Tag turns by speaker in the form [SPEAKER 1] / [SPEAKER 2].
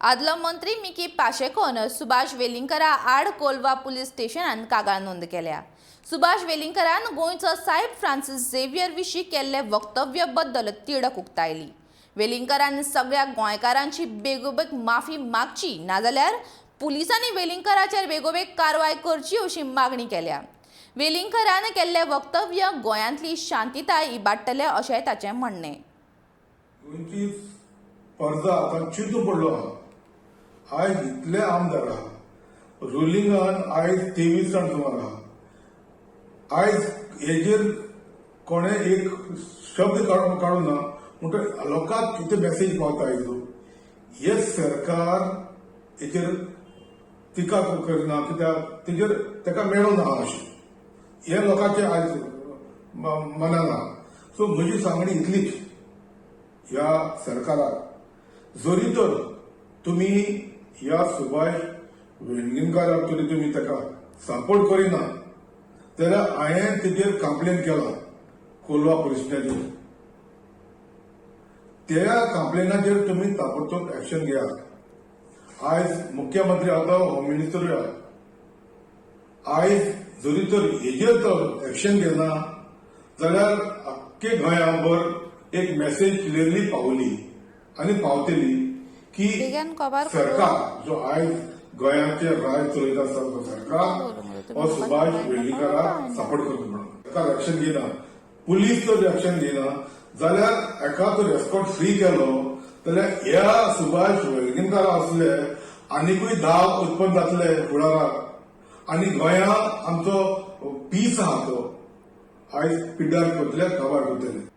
[SPEAKER 1] आदलो मंत्री मिकी पाशेकोन सुभाष वेलिंगकरा आड कोलवा पुलीस स्टेशनान कागाळ नोंद केल्या. सुभाष वेलिंगकरान गोंयचो सायब फ्रांसीस झेवियर विशीं केल्ले वक्तव्य बद्दल तिडक उक्तायली. वेलिंगकरान सगळ्या गोंयकारांची बेगोबेग माफी मागची, नाजाल्यार पुलिसांनी वेलिंगकराचेर बेगोबेग कारवाय करची अशी मागणी केल्या. वेलिंगकरान केल्ले वक्तव्य गोंयांतली शांतिताय इबाडटले अशें ताचें म्हणणें.
[SPEAKER 2] गोंयची प्रजा आतां चिंतू पडलो आहा. आयज इतले आमदार आहा, रुलिंगान आयज 23 जाण सुमार आहा. आयज हेजेर कोणें एक शब्द काडूं ना. म्हणटकीर लोकांक कितें मेसेज पावता आयज? हे सरकार हेचेर टिका करिना कित्याक? तेजेर ताका मेळूं ना अशें हे लोकांचे आयज मनान आहा. सो म्हजी सांगणी इतलीच ह्या सरकाराक, जरी तर तुमी ह्या सुभाष वेलिंगकाराक तरी तुमी ताका सपोर्ट करिना जाल्यार हांवें तेजेर कंप्लेन केला कोलवा पुलीस स्टेशनाचेर. त्या कंप्लेनाचेर तुमी ताबडतोब एक्शन घेयात. आयज मुख्यमंत्री आसा, होम मिनिस्टरूय आहा. आयज जरी तर हेजेर तर एक्शन घेना जाल्यार आख्खे गोंयाभर एक मेसेज क्लियरली पावली आनी पावतली की
[SPEAKER 1] बेगीन कबार करू.
[SPEAKER 2] सरकार जो आयज गोंयाचे राज चलयत आसा तो सरकार हो सुभाष वेलिंगकाराक सपोर्ट करता म्हणून. सरकार एक्शन घेना, पुलीस जर एक्शन घेना जाल्यार एका तर एस्कॉर्ट फ्री केलो जाल्यार ह्या सुभाष वेलिंगकारा असले आनिकूय 10 उत्पन्न जातले फुडाराक आनी गोंया आमचो पीस आहा तो आयज पिड्ड्यार करतले, काबार करतले.